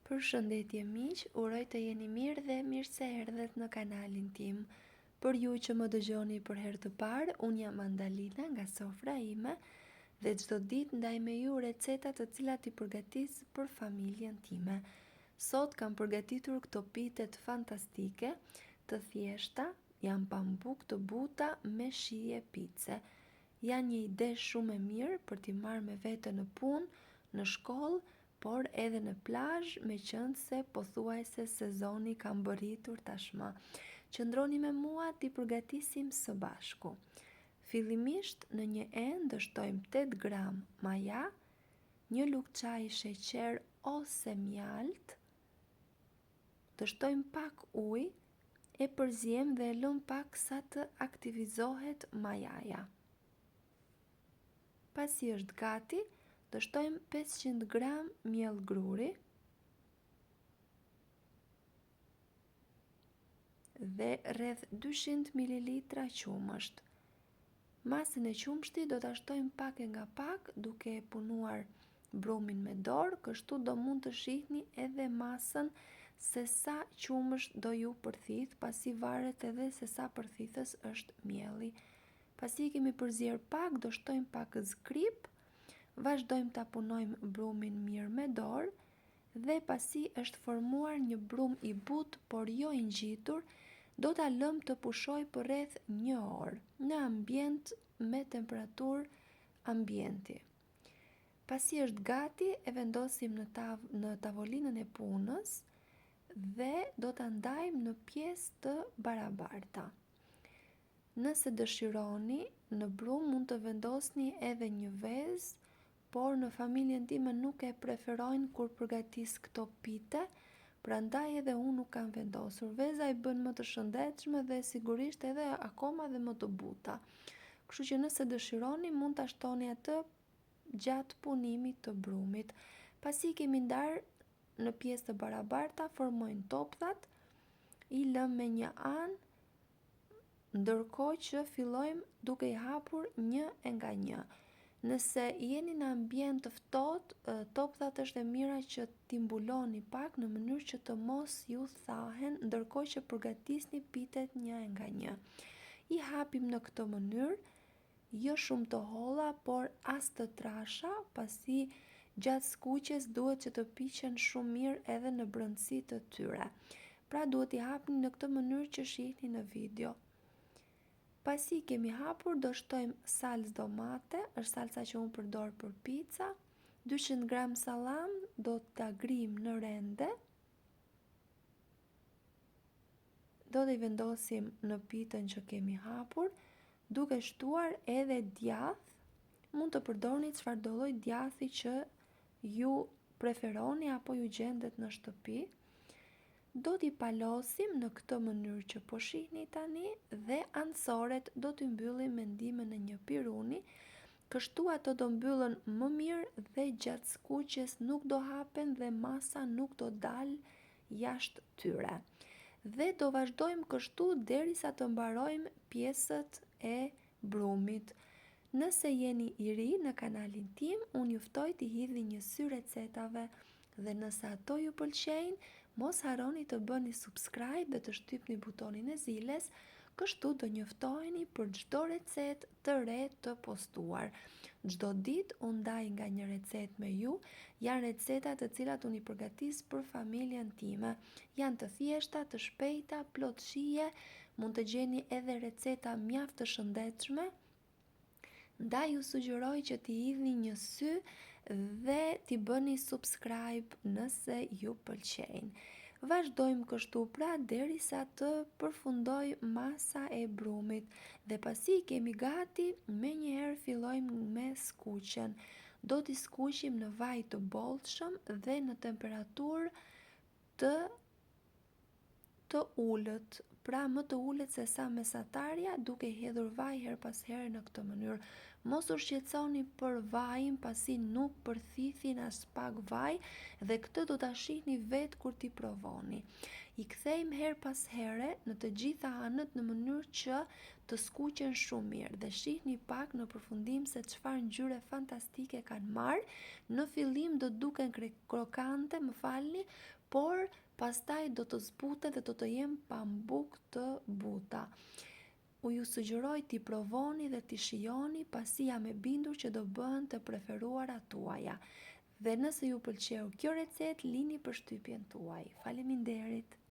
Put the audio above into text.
Përshëndetje miq, uroj të jeni mirë dhe mirë se erdhët në kanalin tim. Për ju që më dëgjoni për herë të parë, unë jam Andalina nga sofra ime dhe çdo ditë ndaj me ju receta të cilat i përgatis për familjen time. Sot kam përgatitur këto pitet fantastike, të thjeshta, janë pambuk të buta me shije pice. Janë një ide shumë e mirë për t'i marrë me vete në punë, në shkollë, por edhe në plazh, meqenëse pothuajse sezoni ka mbërritur tashmë. Qëndroni me mua t'i përgatisim së bashku. Fillimisht në një enë do shtojmë 8 gram maja, një lugë çaji sheqer ose mjaltë, do shtojmë pak ujë, e përziejmë dhe e lëmë pak sa të aktivizohet majaja. Pasi është gati, do shtojmë 500 gram miell gruri dhe rreth 200 ml qumësht. Masën e qumështit do ta shtojmë pak e nga pak duke e punuar brumin me dorë, kështu do mund të shihni edhe masën se sa qumësht do ju përthithë, pasi varet edhe se sa përthithës është mielli. Pasi i kemi përzier pak, do shtojmë pak kripë, vazhdojmë ta punojmë brumin mirë me dorë dhe pasi është formuar një brumë i butë por jo i ngjitur, do ta lëmë të pushojë për rreth një orë në ambient me temperaturë ambienti. Pasi është gati, e vendosim në tav në tavolinën e punës dhe do ta ndajmë në pjesë të barabarta. Nëse dëshironi, në brumë mund të vendosni edhe një vezë, por në familjen time nuk e preferojnë kur përgatis këto pite, prandaj edhe unë nuk kam vendosur. Veza i bën më të shëndetshme dhe sigurisht edhe akoma dhe më të buta. Kështu që nëse dëshironi mund ta shtoni atë gjatë punimit të brumit. Pasi i kemi ndarë në pjesë të barabarta, formojmë topthat, i lëmë me një anë ndërkohë që fillojmë duke i hapur një e nga një. Nëse jeni në ambient të ftohtë, topthat është e mira që t'i mbuloni pak në mënyrë që të mos ju thahen ndërkohë që përgatisni pitet një e nga një. I hapim në këtë mënyrë, jo shumë të holla, por as të trasha, pasi gjatë skuqjes duhet që të piqen shumë mirë edhe në brendësi të tyre. Pra duhet t'i hapni në këtë mënyrë që shihni në video. Pasi i kemi hapur, do shtojmë salcë domate, është salca që unë përdor për pica, 200 gram sallam do ta grijmë në rende, do t'i vendosim në pitën që kemi hapur, duke shtuar edhe djath, mund të përdorni çfarëdo lloj djathi që ju preferoni apo ju gjendet në shtëpi. Do t'i palosim në këtë mënyrë që po shihni tani dhe anësoret do t'i mbyllim me ndihmën e një piruni, kështu ato do mbyllen më mirë dhe gjatë skuqjes nuk do hapen dhe masa nuk do dalë jashtë tyre. Dhe do vazhdojmë kështu derisa të mbarojmë pjesët e brumit. Nëse jeni i ri në kanalin tim, unë ju ftoj t'i hidhni një sy recetave dhe nëse ato ju pëlqejnë, mos harroni të bëni subscribe dhe të shtypni butonin e ziles, kështu do njoftoheni për çdo recetë të re të postuar. Çdo ditë unë ndaj nga një recetë me ju, janë receta të cilat unë i përgatis për familjen time. Janë të thjeshta, të shpejta, plot shije, mund të gjeni edhe receta mjaft të shëndetshme, Ndaj ju sugjeroj që t'i hidhni një sy dhe t'i bëni subscribe nëse ju pëlqejnë. Vazhdojmë kështu pra derisa të përfundojë masa e brumit dhe pasi i kemi gati, menjëherë fillojmë me skuqjen. Do t'i skuqim në vaj të bollshëm dhe në temperaturë të të ulët, pra më të ulët se sa mesatarja, duke i hedhur vaj herë pas here në këtë mënyrë. Mos u shqetësoni për vajin, pasi nuk përthithin aspak vaj dhe këtë do ta shihni vetë kur t'i provoni. I kthejmë herë pas here në të gjitha anët në mënyrë që të skuqen shumë mirë dhe shihni pak në përfundim se çfarë ngjyre fantastike kanë marrë. Në fillim do duken krokante, më falni, por pastaj do të zbuten dhe do të jenë pambuk të buta. U ju sugjeroj t'i provoni dhe t'i shijoni, pasi jam e bindur që do bëhen të preferuara tuaja. Dhe nëse ju pëlqeu kjo recetë, lini përshtypjen tuaj. Faleminderit!